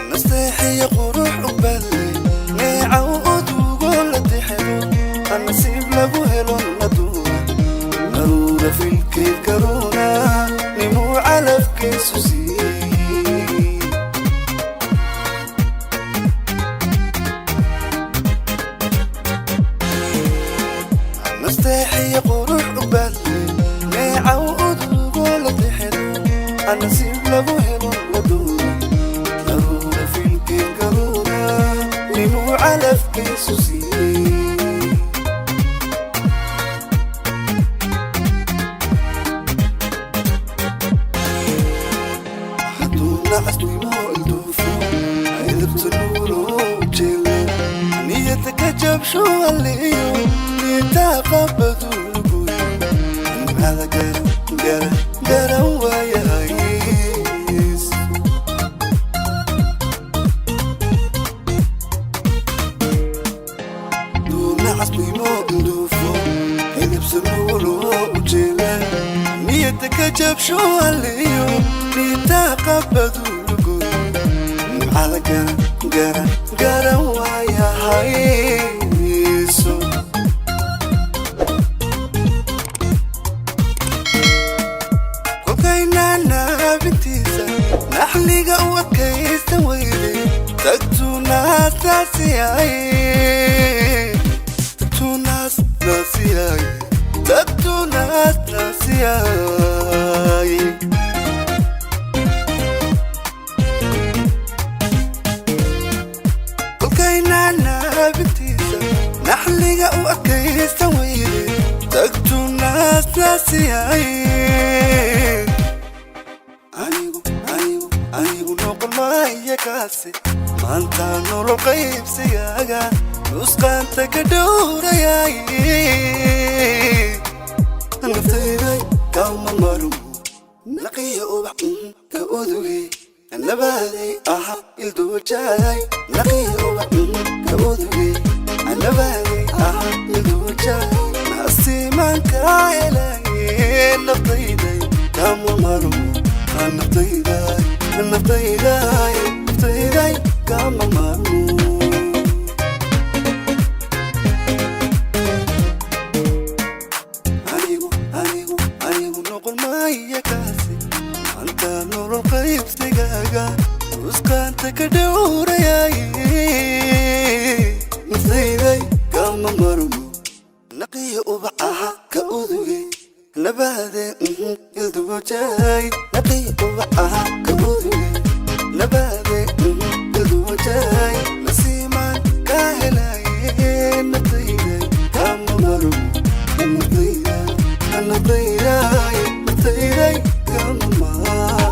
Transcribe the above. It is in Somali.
Nasteexiyo qurux u badlay, neecaw udugo la dexdo, nasiib lagu helo naduuna naruura filkeed karuuna nimuu calafkiisu siiyey. Nasteexiyo qurux u badlay, neecaw udugo la dexdo, nasiib lagu helo naduuna naruura filkeed karuuna nimuu calafkiisu siiyey. Hadduu nacasnimo ilduufo, edebta nuuro jeelo, niyada ka jabsho aliyo nitaqabadu luguyo, nimcada gara gara garan waayahays. Hadduu nacasnimo ilduufo, edebta nuuro jeela, niyada ka jabsho aliyo nitaqabadu luguyo, nimcada gara gara garan waayahayso. Kolkaynanaabintiisa naxliga u adkaysta weyde, tagtunaas naasiyay, tagtunaas naasiyay, tagtunaas naasiyay. Kolkaynanaabintiisa naxliga u adkaysta weyde, tagtunaas naasiyay. Anigu anigu anigu noqon maayo kaasi, maanta nolol qaybsigaaga nusqaanta ka dhowrayay. Naftayday kama marumo, naqiya ubax ka uduge, nabaaday aha ilduujaay. Naqiya ubax ka uduge, nabaaday aha ilduujaay, nasiimanka helay. Naftayday kama marumo, naftayday, naftayday, naftayday kama marumo. Anigu anigu anigu noqon maayo kaasi, maanta nolol qaybsigaaga nusqaanta ka dhowrayay. Naftayday kama marumo, naqiya ubax aha ka uduge, nabaade ilduwajaay. Naqiya ubax aha ka uduge, nabaade ilduwajaay, nasiimaan ka helaye. Naftayday kama marumo, naftayday, naftayday, naftayday kama marumo.